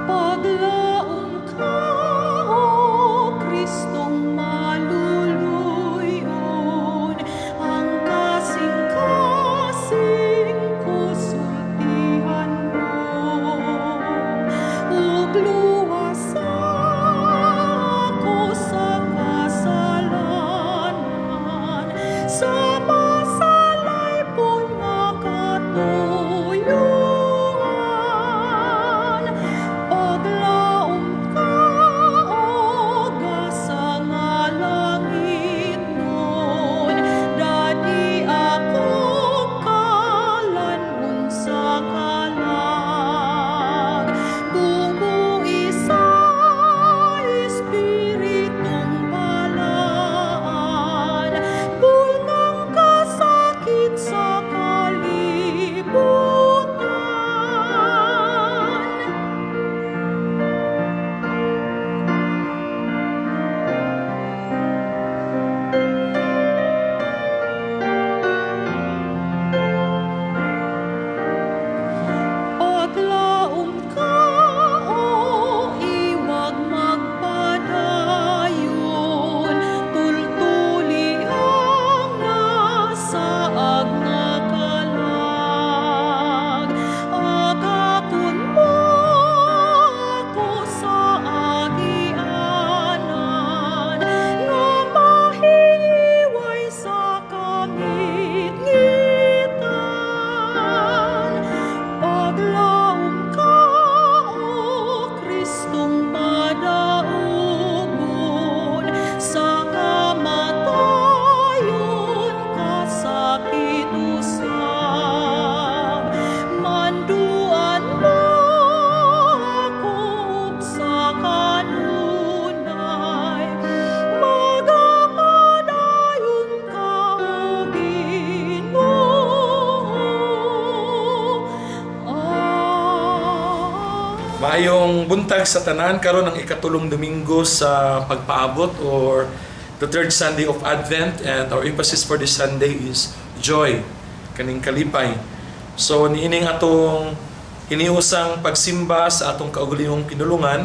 Paglaom ka, O Kristong maluluyon, ang kasing-kasing ko sultihan mo, ug luwasa ako sa kasalanan, sa masalaypon nga katuyuan. Paglaom ka, O gasa nga langitnon, dad-i ako kalan-on sa kalag. Bumui sa Espiritong Balaan, bulngang kasakit sa kalibutan. Paglaom ka, O iwag magpadayon, tultuli ang nasaag nga kalag. Agaton mo ako sa agianan, nga mahiway sa kangitngitan. Paglaom ka, O Kristong madaugon, sa kamatayon kasakit usab. Manduan mo ako ug sa kanunay, magapadayon ka, O Ginoo. Ah. Maayong buntag sa tanan. Karon ang ikatulong Domingo sa pagpaabot or the third Sunday of Advent, and our emphasis for this Sunday is joy, kaning kalipay. So niining atong hiniusang pagsimba sa atong kaugalingong pinulungan,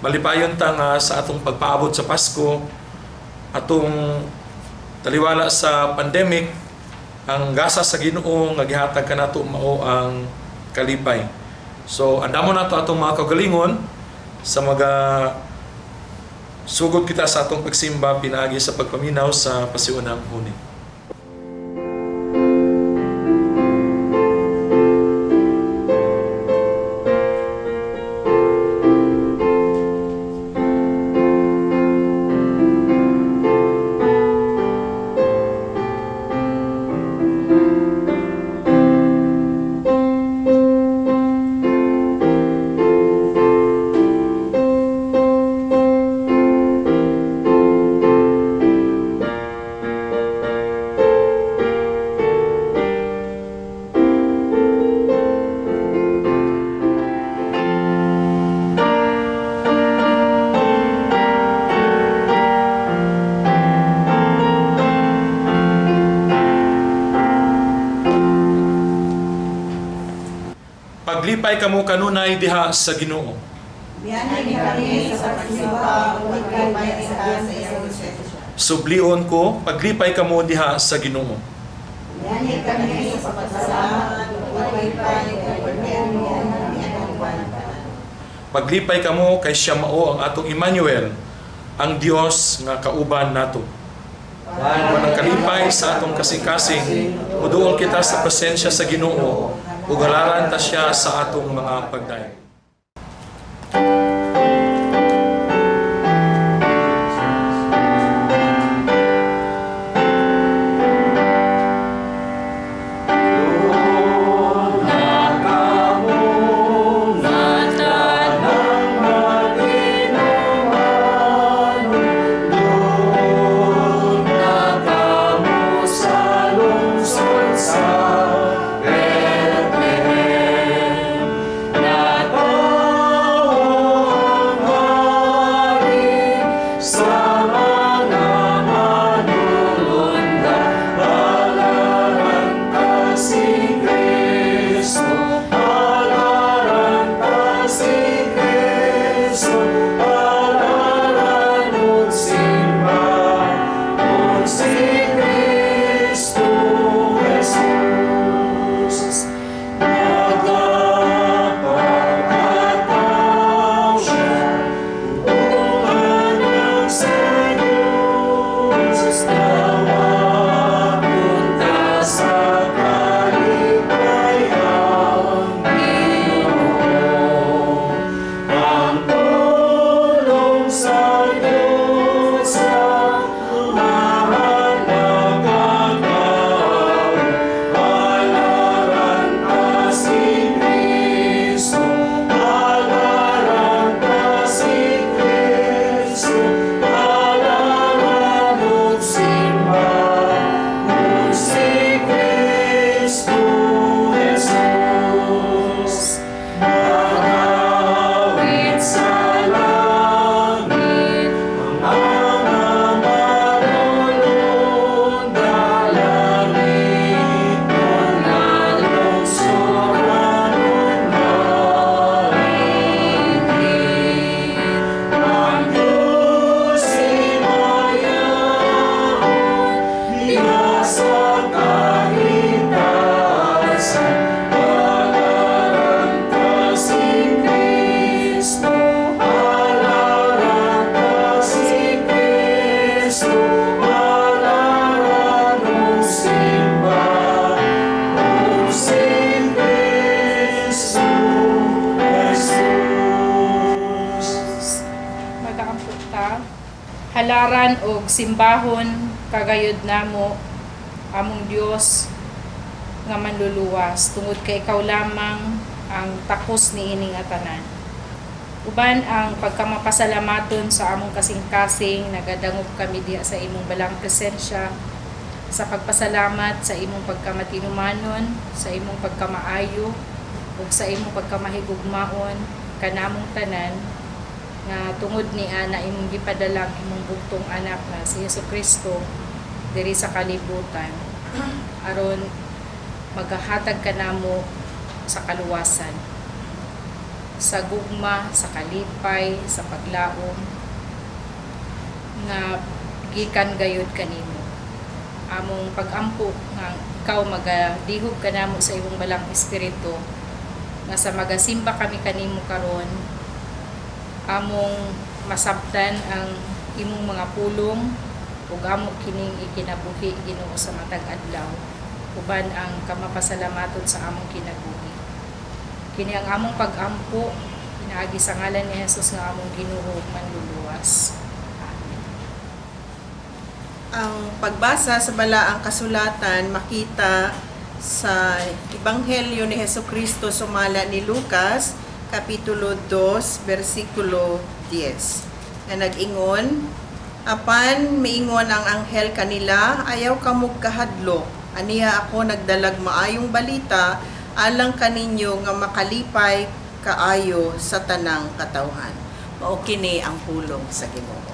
malipayon ta nga sa atong pagpaabot sa Pasko, atong taliwala sa pandemic, ang gasa sa Ginoo nga gihatag kanato mao ang kalipay. So andamo nato atong mga kaugalingon sa mga sugod kita sa atong pagsimba pinaagi sa pagpaminaw sa pasiunang huni. Paglipay kamo kanunay diha sa Ginoo. Mianhi kami sa pagsimba ug paglipay sa iyang presensya. Sublion ko, paglipay kamo diha sa Ginoo. Mianhi kami sa pagpasalamat ug paglipay ug pagpagdamo niadtong tanan. Paglipay kamo kay siya mao ang atong Emmanuel, ang Dios nga kauban nato. Manang kalipay sa atong kasing-kasing, muduol kita sa presensya sa Ginoo ug halaran ta siya sa atong mga pagdayon. Sa lungsod sa Bethlehem. Sa kahitasan. Halaran ta si Kristo, halaran ta si Kristo, halaran ug simba, ug si Kristo Jesus. Magaampo ta. Halaran og simbahon kagayod namo, among Dios nga manluluwas, tungod kay ikaw lamang ang takos niining tanan. Uban ang pagkamapasalamaton sa among kasing-kasing, nagadangop kami diha sa imong balang presensya sa pagpasalamat sa imong pagkamatinumanon, sa imong pagkamaayo ug sa imong pagkamahigugmaon kanamong tanan, nga tungod ni ana imong gipadala ang imong bugtong anak na si Hesus Kristo diri sa kalibutan aron magahatag kanamo sa kaluwasan, sa gugma, sa kalipay, sa paglaom nga gikan gayud kanimo. Among pagampo nga ikaw magadihog kanamo sa imong balang espiritu nga sa magasimba kami kanimo karon, among masabtan ang imong mga pulong ug amo kining ikinabuhi, Ginoo, sa matag adlaw, uban ang kamapasalamaton sa among kinabuhi. Kini ang among pag-ampo pinaagi sa ngalan ni Jesus nga among Ginoo ug manluluwas. Amen. Ang pagbasa sa Balaang Kasulatan makita sa Ebanghelyo ni Heso Kristo sumala ni Lucas, Kapitulo 2, versikulo 10. Na nag-ingon, "Apan miingon ang anghel kanila, 'Ayaw kamog kahadlok. Aniya ako nagdalag maayong balita alang kaninyo nga makalipay kaayo sa tanang katawhan.'" Mao kini ang pulong sa Ginoo.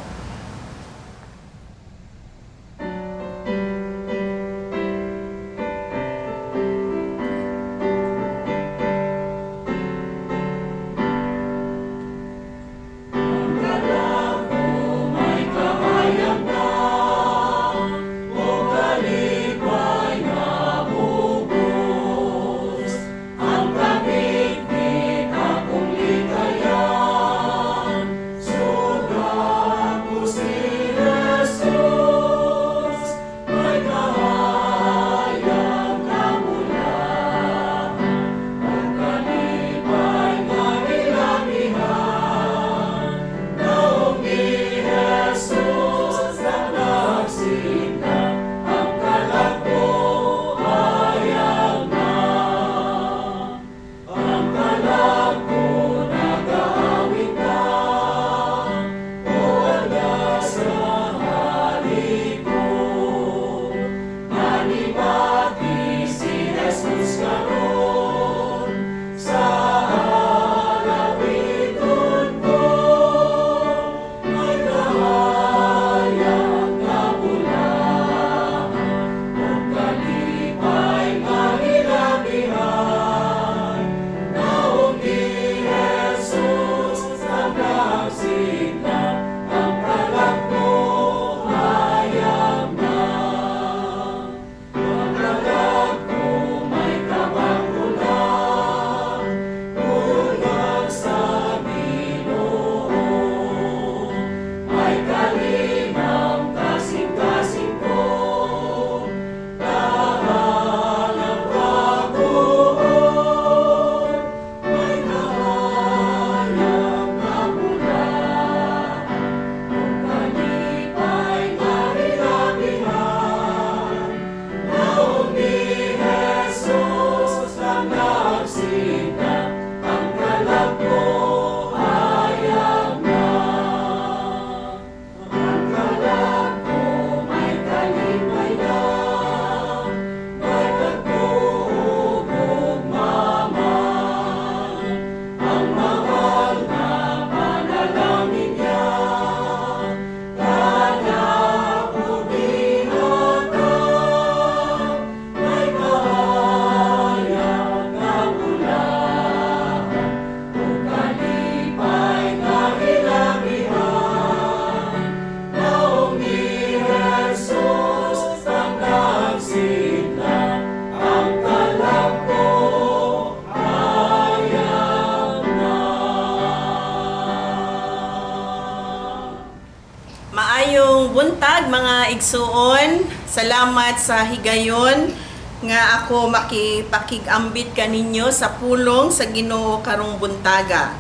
mga igsuon. Salamat sa higayon nga ako makipakig-ambit kaninyo sa pulong sa Ginoo karong buntaga.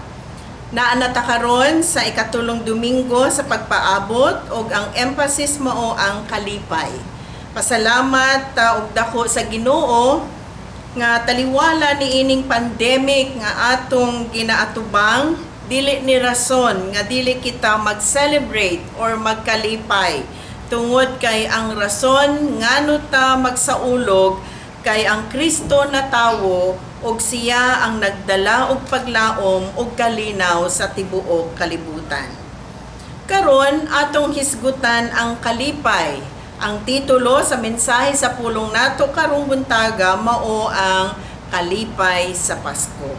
Naa na ta karon sa ikatulong Domingo sa pagpaabot og ang emphasis mao ang kalipay. Pasalamat ta og dako sa Ginoo nga taliwala ni ining pandemic nga atong ginaatubang, dili ni rason nga dili kita mag-celebrate or magkalipay tungod kay ang rason ngano ta magsaulog kay ang Kristo natawo ug siya ang nagdala og paglaom ug kalinaw sa tibuok kalibutan. Karon, atong hisgutan ang kalipay. Ang titulo sa mensahe sa pulong nato karong buntaga mao ang "Kalipay sa Pasko."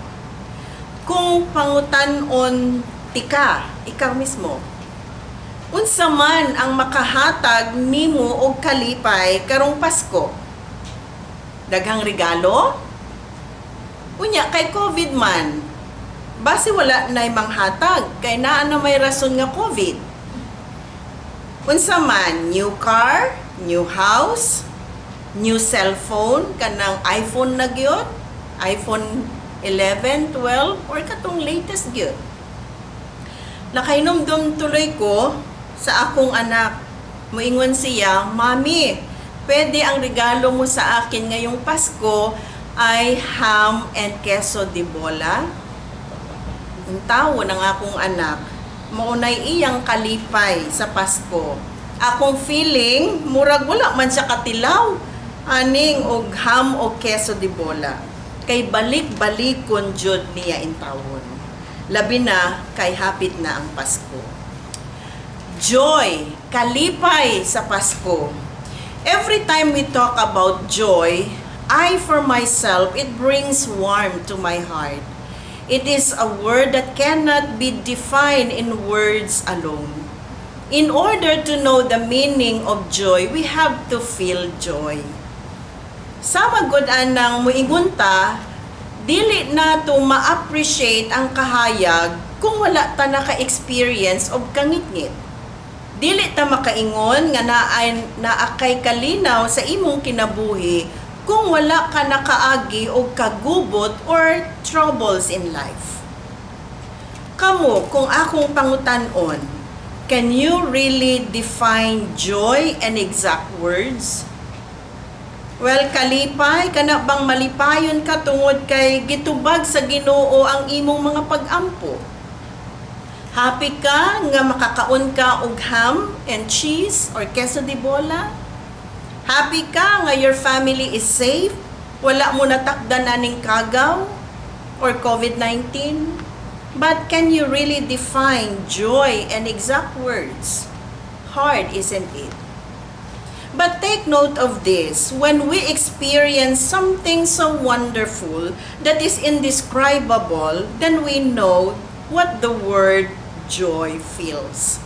Kung pangutan-on tika, ikaw mismo, unsa man ang makahatag nimo og kalipay karong Pasko? Daghang regalo? Unya kay COVID man, basi wala na'y manghatag kay naa na may rason nga COVID. Unsa man, new car, new house, new cellphone, kanang iPhone na gyud, iPhone 11, 12, or katong latest gyud? Nakahinumdum tuloy ko sa akong anak. Muingon siya, "Mami, pwede ang regalo mo sa akin ngayong Pasko ay ham and queso de bola?" Ang tawo ng akong anak, maunay iyang kalipay sa Pasko. Akong feeling, murag wala man siya katilaw aning og ham o queso de bola. Kay balik-balikon jud niya intawon. Labi na kay hapit na ang Pasko. Joy, kalipay sa Pasko. Every time we talk about joy, I for myself, it brings warmth to my heart. It is a word that cannot be defined in words alone. In order to know the meaning of joy, we have to feel joy. Sama gud anang muingon ta, dili na to ma-appreciate ang kahayag kung wala ta naka-experience og kangitngit. Dili ta makaingon nga naay naa kay kalinaw sa imong kinabuhi kung wala ka nakaagi og kagubot or troubles in life. Kamo, kung akong pangutan-on, can you really define joy in exact words? Well, kalipay, kana bang malipayon ka tungod kay gitubag sa Ginoo ang imong mga pag-ampo? Happy ka nga makakaon ka og ham and cheese or queso de bola? Happy ka nga your family is safe? Wala mo natakdan aning kagaw or COVID-19? But can you really define joy in exact words? Hard, isn't it? But take note of this: when we experience something so wonderful that is indescribable, then we know what the word joy feels.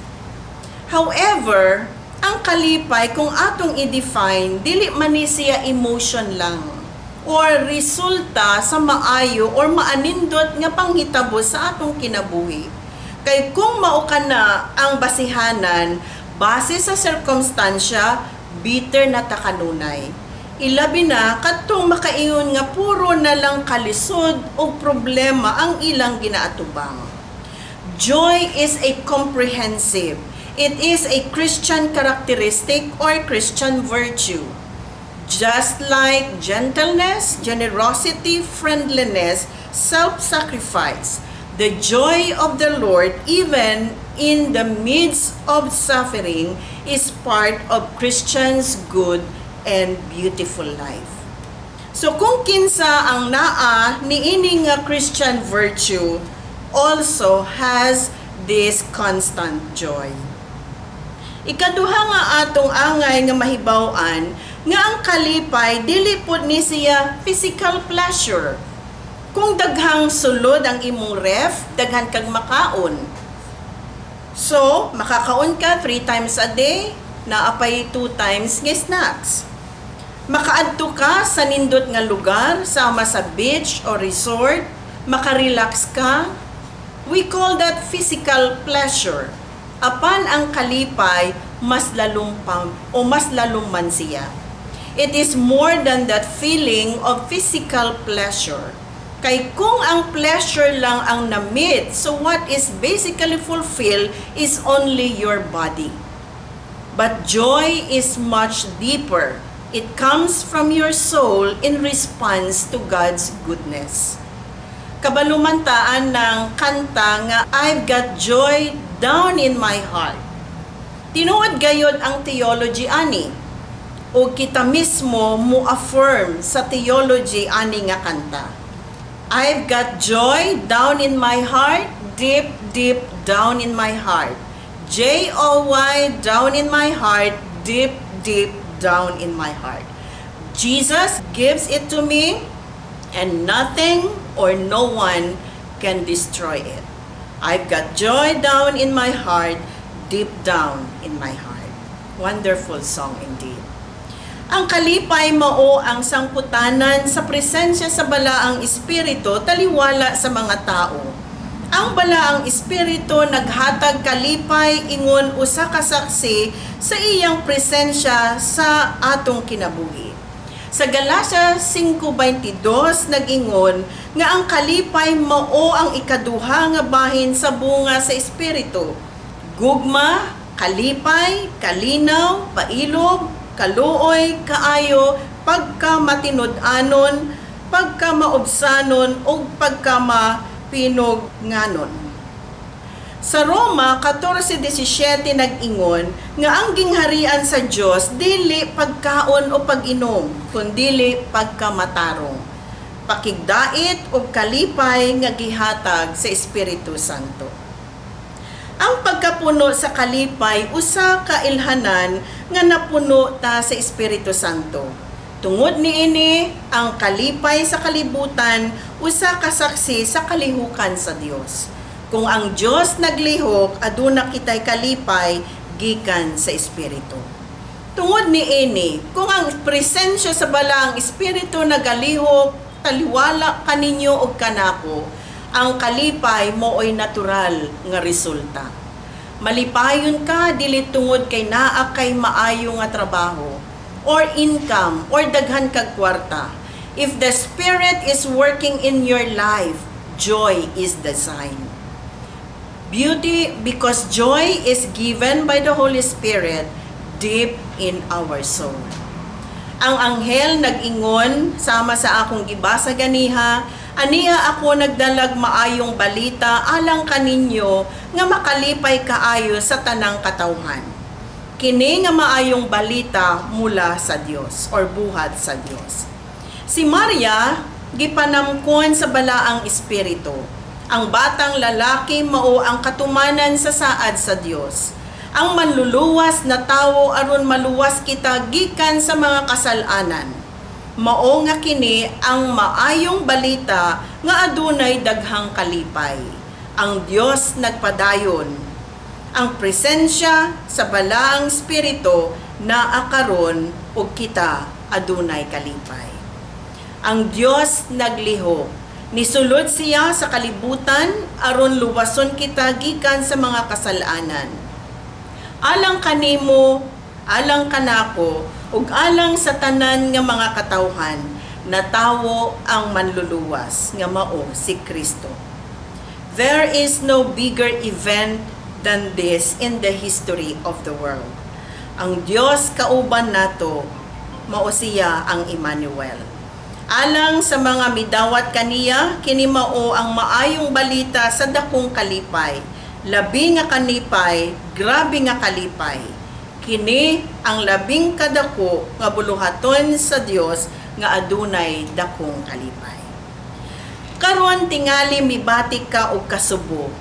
However, ang kalipay, kung atong i-define, dili man ni siya emotion lang or resulta sa maayo or maanindot nga panghitabo sa atong kinabuhi. Kay kung mao ka na ang basihanan, base sa sirkumstansya, bitter na ta kanunay. Ilabi na kadtong makaingon nga puro na lang kalisod o problema ang ilang ginaatubang. Joy is a comprehensive. It is a Christian characteristic or Christian virtue. Just like gentleness, generosity, friendliness, self-sacrifice, the joy of the Lord, even in the midst of suffering, is part of Christians' good and beautiful life. So kung kinsa ang naa niini nga Christian virtue also has this constant joy. Ikaduha nga atong angay nga mahibaw-an nga ang kalipay dili pud ni siya physical pleasure. Kung daghang sulod ang imong ref, daghan kag makaon. So, makakaon ka three times a day, naa pay two times nga snacks. Makaadto ka sa nindot nga lugar, sama sa beach or resort, makarelax ka. We call that physical pleasure. Apan ang kalipay, mas lalom pa o mas lalom man siya. It is more than that feeling of physical pleasure. Kay kung ang pleasure lang ang na-meet, so what is basically fulfilled is only your body. But joy is much deeper. It comes from your soul in response to God's goodness. Kabalo man ta anang kanta nga "I've Got Joy Down in My Heart." Tinuod gayod ang theology ani. O kita mismo mo affirm sa theology ani nga kanta. "I've got joy down in my heart, deep, deep down in my heart. Joy down in my heart, deep, deep down in my heart. Jesus gives it to me, and nothing or no one can destroy it. I've got joy down in my heart, deep down in my heart." Wonderful song indeed. Ang kalipay mao ang sangputanan sa presensya sa Balaang Espiritu taliwala sa mga tao. Ang Balaang Espiritu naghatag kalipay ingon usa ka saksi sa iyang presensya sa atong kinabuhi. Sa Galacia 5:22 nag-ingon nga ang kalipay mao ang ikaduha nga bahin sa bunga sa Espiritu. Gugma, kalipay, kalinaw, pailob, kaluoy, kaayo, pagkamatinud-anon, pagkamaobsanon ug pagkamapinugnanon. Sa Roma 14:17 nag-ingon nga ang gingharian sa Dios dili pagkaon o pag-inom, kundili pagkamatarong, pakigdait ug kalipay nga gihatag sa Espiritu Santo. Ang pagkapuno sa kalipay usa ka ilhanan nga napuno ta sa Espiritu Santo. Tungod niini, ang kalipay sa kalibutan usa ka saksi sa kalihukan sa Dios. Kung ang Dios naglihok, aduna kitay kalipay gikan sa Espiritu. Tungod niini, kung ang presensya sa Balaang Espiritu nagalihok taliwala kaninyo og kanako, ang kalipay mooy natural nga resulta. Malipayon ka dili tungod kay naa kay maayo nga trabaho or income or daghan kag kwarta. If the Spirit is working in your life, joy is the sign. Beauty, because joy is given by the Holy Spirit deep in our soul. Ang anghel nag-ingon sama sa akong gibasa ganiha, "Aniha ako nagdalag maayong balita alang kaninyo nga makalipay kaayo sa tanang katawhan. Kini nga maayong balita mula sa Dios or buhat sa Dios." Si Maria gipanamkon sa Balaang Espiritu. Ang batang lalaki mao ang katumanan sa saad sa Dios. Ang manluluwas na tawo aron maluwas kita gikan sa mga kasal-anan. Mao nga kini ang maayong balita nga adunay daghang kalipay. Ang Dios nagpadayon. Ang presensya sa Balaang Espiritu naa karon ug kita adunay kalipay. Ang Dios naglihok. Nisulod siya sa kalibutan aron luwason kita gikan sa mga kasalanan. Alang kanimo, alang kanako, ug alang sa tanan nga mga katawhan, natawo ang manluluwas nga mao si Kristo. There is no bigger event than this in the history of the world. Ang Dios kauban nato, mao siya ang Emmanuel. Alang sa mga midawat kaniya, kini mao ang maayong balita sa dakong kalipay. Labi nga kalipay, grabe nga kalipay. Kini ang labing kadako nga buluhaton sa Dios nga adunay dakong kalipay. Karon tingali mibati ka og kasubo.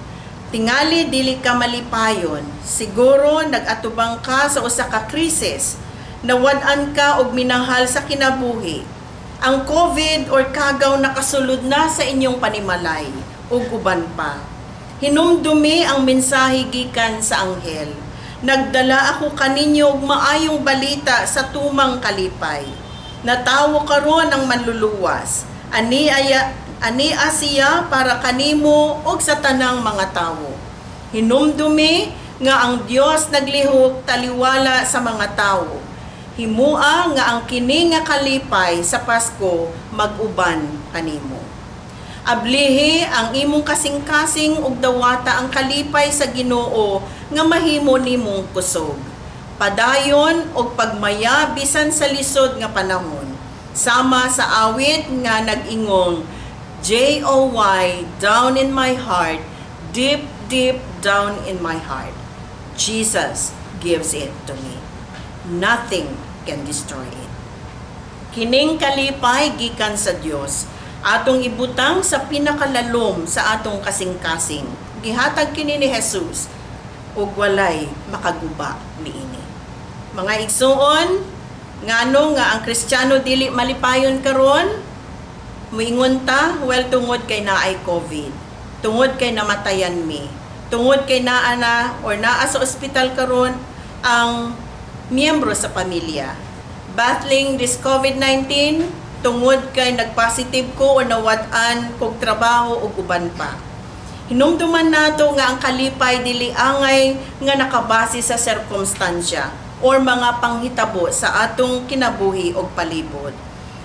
Tingali dili ka malipayon. Siguro nag-atubang ka sa usa ka krisis. Nawad-an ka og minahal sa kinabuhi. Ang COVID or kagaw nakasulod na sa inyong panimalay ug uban pa. Hinumdumi ang mensahe gikan sa anghel. "Nagdala ako kaninyo og maayong balita sa tumang kalipay. Natawo karon ang manluluwas. Ani ania siya para kanimo ug sa tanang mga tawo." Hinumdumi nga ang Dios naglihok taliwala sa mga tawo. Himua nga ang kini nga kalipay sa Pasko mag-uban kanimo. Ablihi ang imong kasing-kasing ug dawata ang kalipay sa Ginoo nga mahimo nimong kusog. Padayon og pagmaya bisan sa lisod nga panahon. Sama sa awit nga nag-ingong JOY down in my heart, deep, deep down in my heart. Jesus gives it to me. Nothing can destroy it. Kining kalipay gikan sa Dios. Atong ibutang sa pinakalalom sa atong kasing-kasing. Gihatag kini ni Jesus ug walay makaguba niini. Mga igsuon, ngano nga ang Kristiyano dili malipayon karon? Muingon ta, well, tungod kay naay COVID. Tungod kay namatayan mi. Tungod kay naa na or naa sa ospital karon ang miyembro sa pamilya. Battling this COVID-19, tungod kay nagpositive ko o nawad-an kog trabaho ug uban pa. Hinumduman nato nga ang kalipay dili angay nga nakabase sa sirkumstansya or mga panghitabo sa atong kinabuhi og palibot.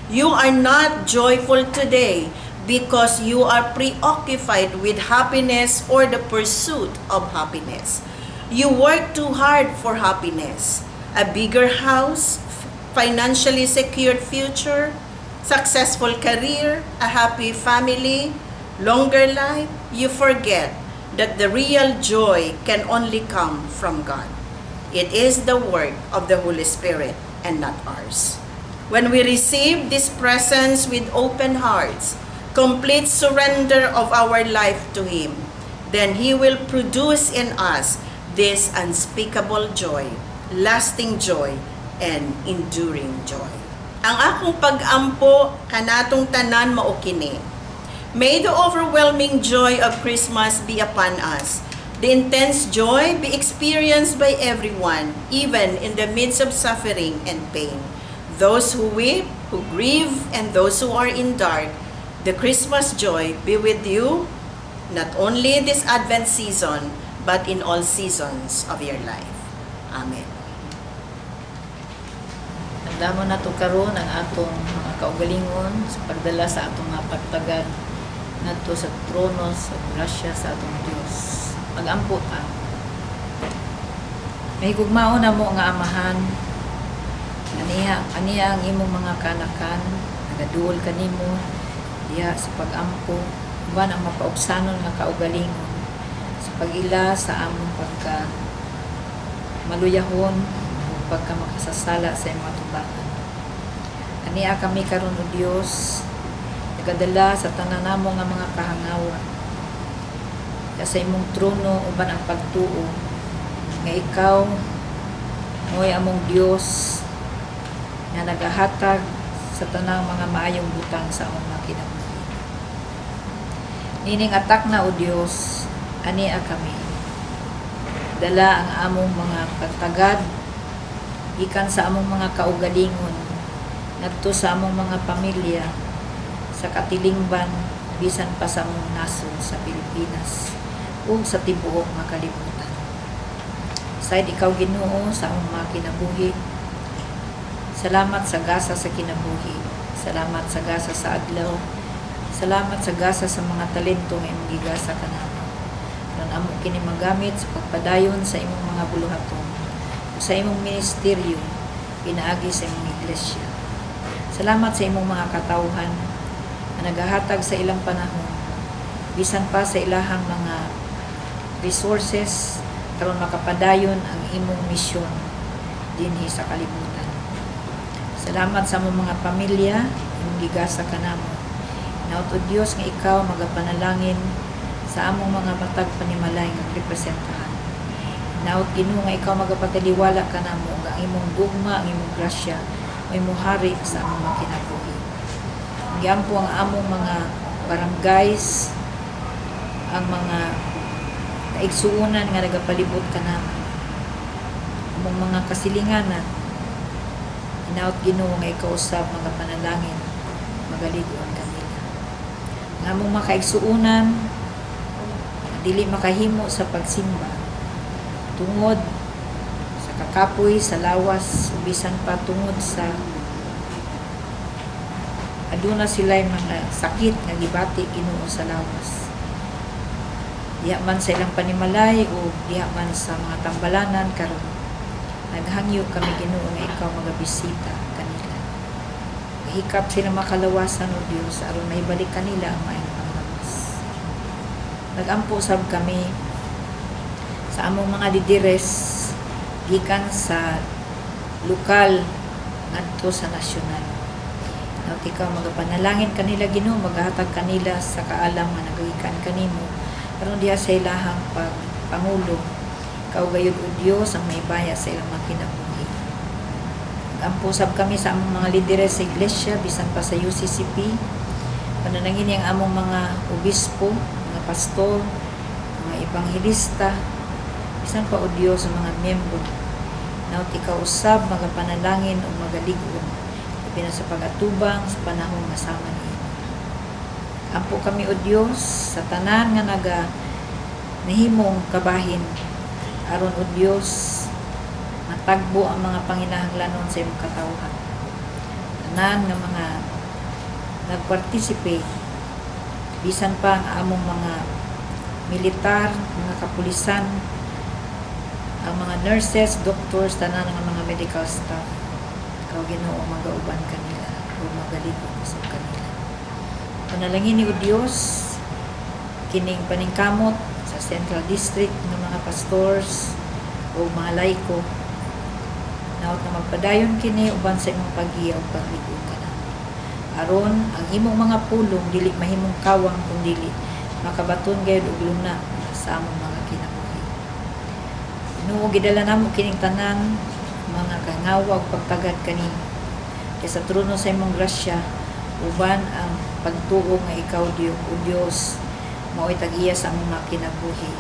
You are not joyful today because you are preoccupied with happiness or the pursuit of happiness. You work too hard for happiness. A bigger house, financially secured future, successful career, a happy family, longer life. You forget that the real joy can only come from God. It is the work of the Holy Spirit and not ours. When we receive this presence with open hearts, complete surrender of our life to Him, then He will produce in us this unspeakable joy, lasting joy, and enduring joy. Ang akong pag-ampo kanatong tanan mao kini. May the overwhelming joy of Christmas be upon us. The intense joy be experienced by everyone, even in the midst of suffering and pain. Those who weep, who grieve, and those who are in dark, the Christmas joy be with you, not only this Advent season, but in all seasons of your life. Amen. Andamon nato karon ang atong mga kaugalingon sa pagdala sa atong mga pagtagad ngadto sa trono sa grasya sa atong Dios. Magampo ta. Mahigugmaon namo nga Amahan. Aniya, aniya ang imong mga kanakan, nagaduol kanimo diha sa pag-ampo, uban ang mapaubsanon nga kaugalingon sa pag-ila sa among pagka maluyahon ug pagka makasasala sa imong atubangan. Ania kami karon, o Dios, nagadala sa tanan namo nga mga kahangawa sa imong trono uban ang pagtuo nga ikaw mo'y among Dios nga nagahatag sa tanang mga maayong butang sa among mga kinabuhi. Nining atak na, o Dios, ania kami. Dala ang among mga pagtagad gikan sa among mga kaugalingon ngadto sa among mga pamilya sa katilingban, bisan pa sa among nasod sa Pilipinas ug sa tibuok nga kalibutan. Sayd ikaw, Ginoo, sa among mga kinabuhi. Salamat sa gasa sa kinabuhi. Salamat sa gasa sa adlaw. Salamat sa gasa sa mga talento nga imong gigasa kanamo. Aron amo kini magamit sa pagpadayon sa imong mga buluhaton ug sa imong ministeryo pinaagi sa imong iglesia. Salamat sa imong mga katawhan nga nagahatag sa ilang panahon bisan pa sa ilahang mga resources aron makapadayon ang imong misyon dinhi sa kalibutan. Salamat sa among mga pamilya, imong gigasa kanamo. Hinaot, o Dios, nga ikaw magapanalangin sa among mga matag panimalay nga representahan. Hinaot, Ginoo, nga ikaw magapataliwala kanamo nga ang imong gugma, ang imong grasya may muhari sa among mga kinabuhi. Giampo ang among mga barangays, ang mga kaigsuonan nga nagapalibot kanamo, among mga kasilinganan. Hinaot, Ginoo, nga ikaw usab magapanalangin, magaligon kanila. Ang among mga kaigsuonan nga dili makahimo sa pagsimba, Tungod sa kakapoy sa lawas, bisan pa tungod sa aduna sila mga sakit nga gibati, Ginoo, sa lawas. Diha man sa ilang panimalay o diha man sa mga tambalanan karon, naghangyo kami, Ginoo, nga ikaw magabisita kanila. Hikap sila makalawasan, o Dios, aron maibalik kanila ang maayong panglawas. Nagampo sab kami sa among mga lideres gikan sa lokal ngadto sa nasyonal. Nawat ikaw magapanalangin kanila, Ginoo, magahatag kanila sa kaalam nga nagagikan kanimo aron diha sa ilahang pagpangulo, ikaw gayud, o Dios, ang maibaya sa ilang mga kinabuhi. Ampo sab kami sa among mga lideres sa iglesia, bisan pa sa UCCP. Panalangin ang among mga obispo, mga pastor, mga ebanghelista, bisan pa, o Dios, sa mga miyembro. Nawat ikaw usab magapanalangin o magalig-on labi na sa pag-atubang sa panahon nga sama niini. Ampo kami, o Dios, sa tanan nga naga nahimong kabahin aron, o Dios, matagbo ang mga panginahanglanon sa imong katawhan. Tanan nga mga nagparticipate, bisan pa ang among mga militar, mga kapulisan, ang mga nurses, doctors, tanan nga mga medical staff. Ikaw, Ginoo, magauban kanila o magalig-on usab kanila. Panalangin ni o Dios kining paningkamot sa Central District ng mga pastors o mga laiko. Nawat na magpadayon kini uban sa imong paggiya ug paglig-on kanamo. Aron ang imong mga pulong dili mahimong kawang kung dili makabaton gayud og luna sa among mga kinabuhi. Ginoo, gidala namo kining tanan mga kahingawa ug pagtagad kanimo. Kay sa trono sa imong grasya uban ang pagtuo nga ikaw Dios, o Dios, mao'y tag-iya sa among mga kinabuhi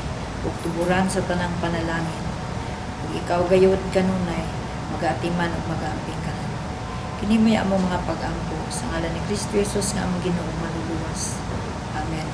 ug tuburan sa tanang panalangin. Ug ikaw gayud kanunay magaatiman ug magaaping kanamo. Kini may among mga pag-ampo sa ngalan ni Kristo Jesus nga among Ginoo manluluwas. Amen.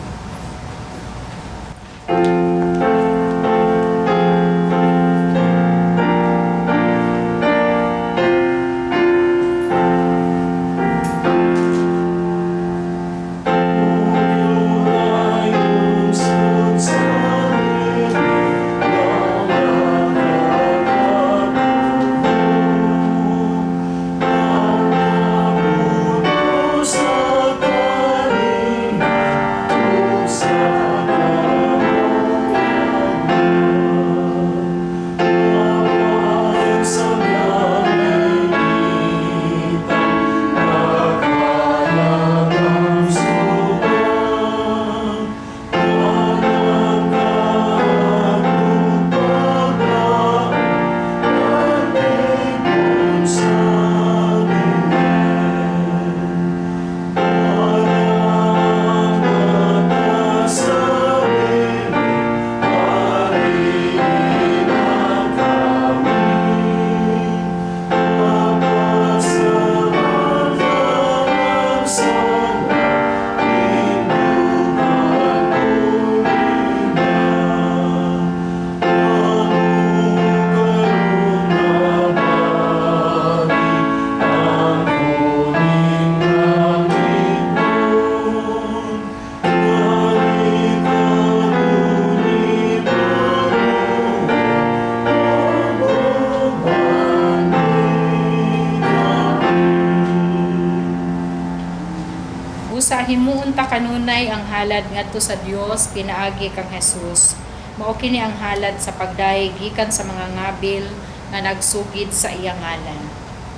Busa himuon ta kanunay ang halad ngadto sa Dios pinaagi kang Jesus. Mao kini ang halad sa pagdayeg gikan sa mga ngabil nga nagsugid sa iyang ngalan.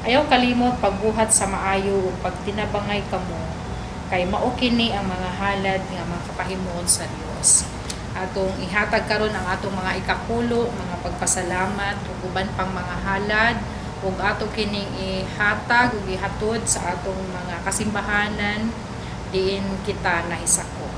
Ayaw kalimot pagbuhat sa maayo ug pagtinabangay kamo kay mao kini ang mga halad nga makapahimuon sa Dios. Atong ihatag karon ang atong mga ikakulo, mga pagpasalamat ug uban pang mga halad ug ato kining ihatag ug ihatod sa atong mga kasimbahanan diin kita nahisakop.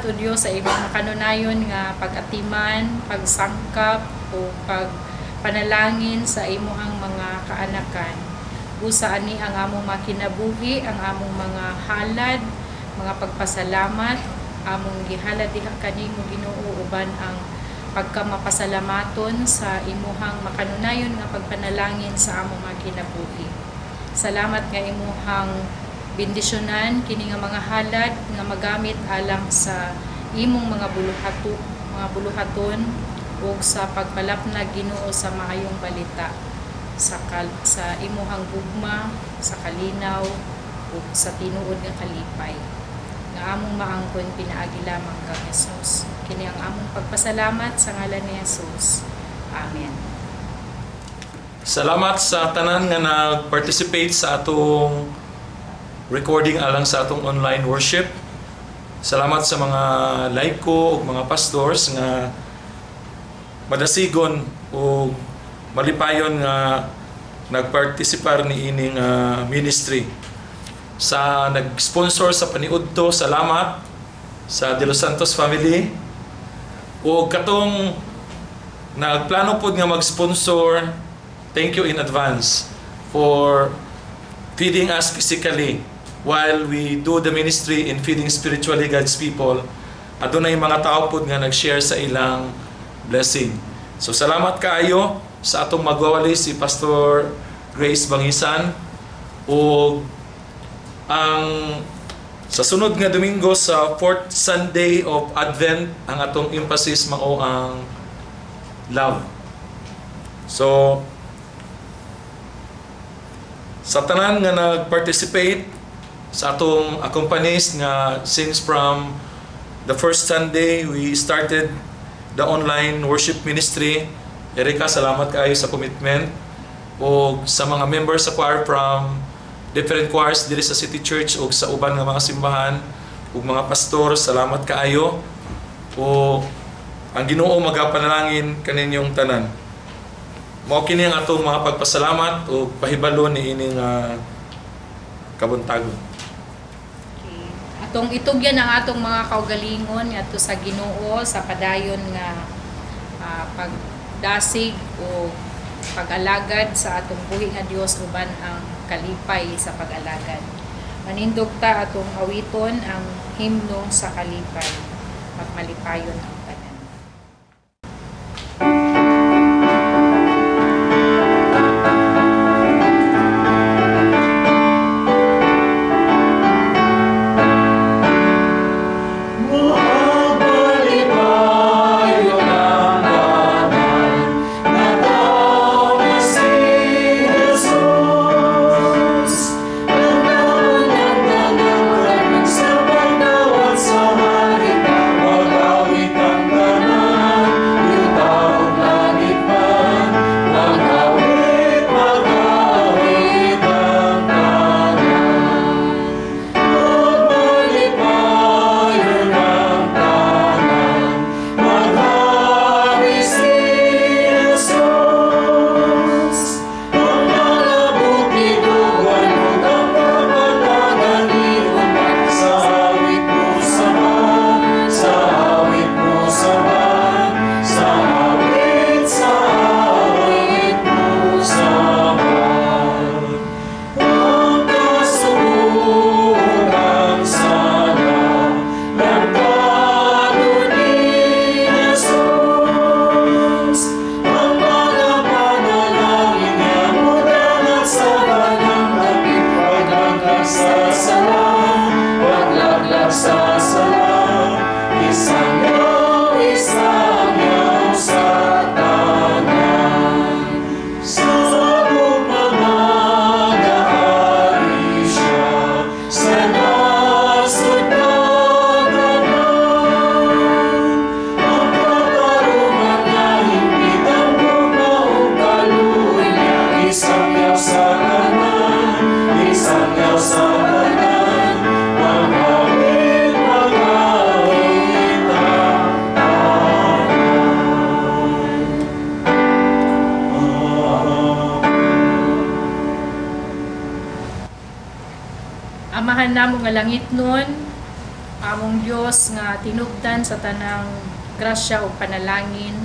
O Dios, sa imong makanunayon nga pag-atiman, pagsangkap o pagpanalangin sa imuhang mga kaanakan. Busa ani ang among makinabuhi, ang among mga halad, mga pagpasalamat, among gihalad diha kanimo, Ginoo, uban ang pagkamapasalamaton sa imuhang makanunayon nga pagpanalangin sa among mga kinabuhi. Salamat nga imuhang bendisyonan kini nga mga halad nga magamit alang sa imong mga buluhaton ug sa pagpalapnag, Ginoo, sa maayong balita sa imuhang gugma, sa kalinaw ug sa tinuod nga kalipay nga among maangkon pinaagi lamang kang Jesus. Kini ang among pagpasalamat sa ngalan ni Jesus. Amen. Salamat sa tanan nga nag-participate sa atong recording alang sa atong online worship. Salamat sa mga laiko ug mga pastors nga madasigon ug malipayon nga nagpartisipar ni ining ministry. Sa nag-sponsor sa paniudto, salamat sa De Los Santos family. Ug katong nagplano pod nga mag-sponsor, thank you in advance for feeding us physically while we do the ministry in feeding spiritually God's people. Adunay mga tao pod nga nag-share sa ilang blessing. So salamat kaayo sa atong magwawali, si Pastor Grace Bangisan, ug ang sa sunod nga Domingo, sa fourth Sunday of Advent, ang atong emphasis mao ang love. So sa tanan nga nag-participate sa atong accompanist nga since from the first Sunday we started the online worship ministry, Erika, salamat kaayo sa commitment, o sa mga members sa choir from different choirs diri sa City Church ug sa uban nga mga simbahan ug mga pastor, salamat kaayo, o ang Ginoo magapanalangin kaninyong tanan. Mao kini ang atong mga pagpasalamat ug pahibalo ni ining kabuntagon. Okay. Atong itugyan ang atong mga kaugalingon ngadto sa Ginoo sa padayon nga pagdasig o pag-alagad sa atong buhi nga Dios uban ang kalipay sa pag-alagad. Manindog ta, atong awiton ang himno sa kalipay. Magmalipayon ang tanan. Magmalipayon ang tanan, natawo na si Jesus. Nagtaon ang tanan sa pagdawat sa harita, mag-awit ang tanan, yuta ug langit man. Mag-awit, mag-awit ang tanan. Magmalipayon ang tanan, maghari si Jesus. Ang mga bukid ug ang kapatagan iunat sa awit mosaba, sa awit mosaba, sa awit mosaba. Ang kasubugang sala, nagkano ni Jesus. Ang mga panalangin niya mudangat sa kanang dapit, paglaglag sa sala, paglaglag sa sala, isangyaw, isangyaw sa tanan. Sa gugma magahari siya, sa nasod na tanan. Ang katarungan niya, hingpit ang gugma ug kaluoy niya, isangyaw sa tanan, isangyaw sa tanan, mag-awit, mag-awit ang tanan. Amen. Amahan namo nga langitnon, Among Dios nga tinubdan sa tanang grasya ug panalangin,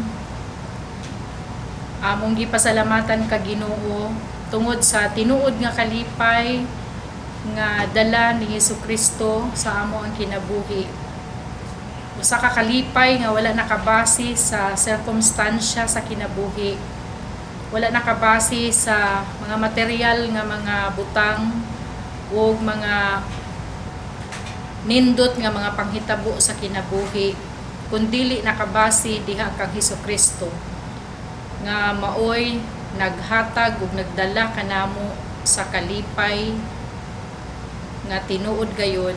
among gipasalamatan ka, Ginoo, tungod sa tinuod nga kalipay nga dala ni Hesus Kristo sa amo ang kinabuhi. Usa ka kalipay nga wala nakabase sa sirkumstansya sa kinabuhi. Wala nakabase sa mga material nga mga butang ug mga nindot nga mga panghitabo sa kinabuhi, kundili nakabase diha kang Hesus Kristo nga maoy naghatag ug nagdala kanamo sa kalipay nga tinuod gayod,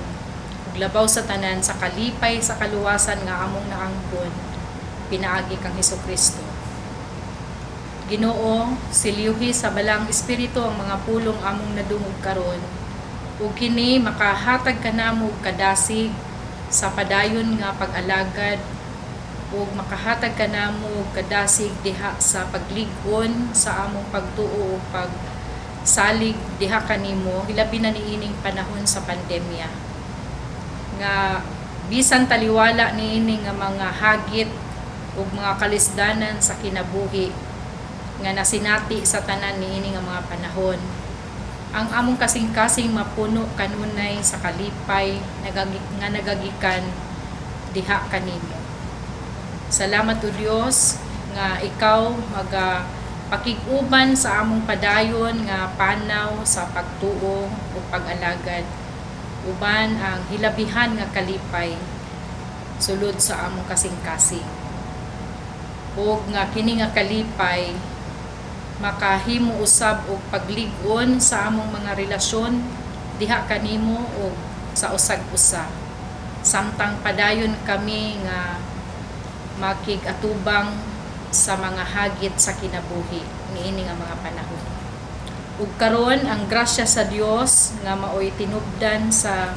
ug labaw sa tanan sa kalipay sa kaluwasan nga among naangkon pinaagi kang Hesus Kristo. Ginoo, silyuhi sa Balaang Espiritu ang mga pulong among nadungog karon ug kini makahatag kanamo og kadasig sa padayon nga pag-alagad ug makahatag kanamo og kadasig diha sa paglig-on sa among pagtuo ug pagsalig diha kanimo, hilabi na niining panahon sa pandemya nga bisan taliwala niini nga mga hagit ug mga kalisdanan sa kinabuhi nga nasinati sa tanan niini nga mga panahon, ang among kasing-kasing mapuno kanunay sa kalipay nga nagagikan diha kanimo. Salamat, O Dios, nga ikaw maga pakig-uban sa among padayon nga panaw sa pagtuo ug pag-alagad uban ang hilabihan nga kalipay sulod sa among kasing-kasing. Ug nga kini nga kalipay makahimo usab og paglig-on sa among mga relasyon diha kanimo ug sa usag-usa samtang padayon kami nga makig-atubang sa mga hagit sa kinabuhi niini nga mga panahon. Ug karon, ang grasya sa Dios nga maoy tinubdan sa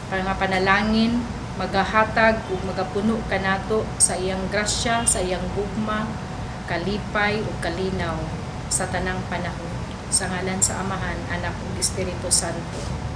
mga panalangin magahatag ug magapuno kanato sa iyang grasya, sa iyang gugma, kalipay ug kalinaw sa tanang panahon. Sa ngalan sa Amahan, Anak ug Espiritu Santo.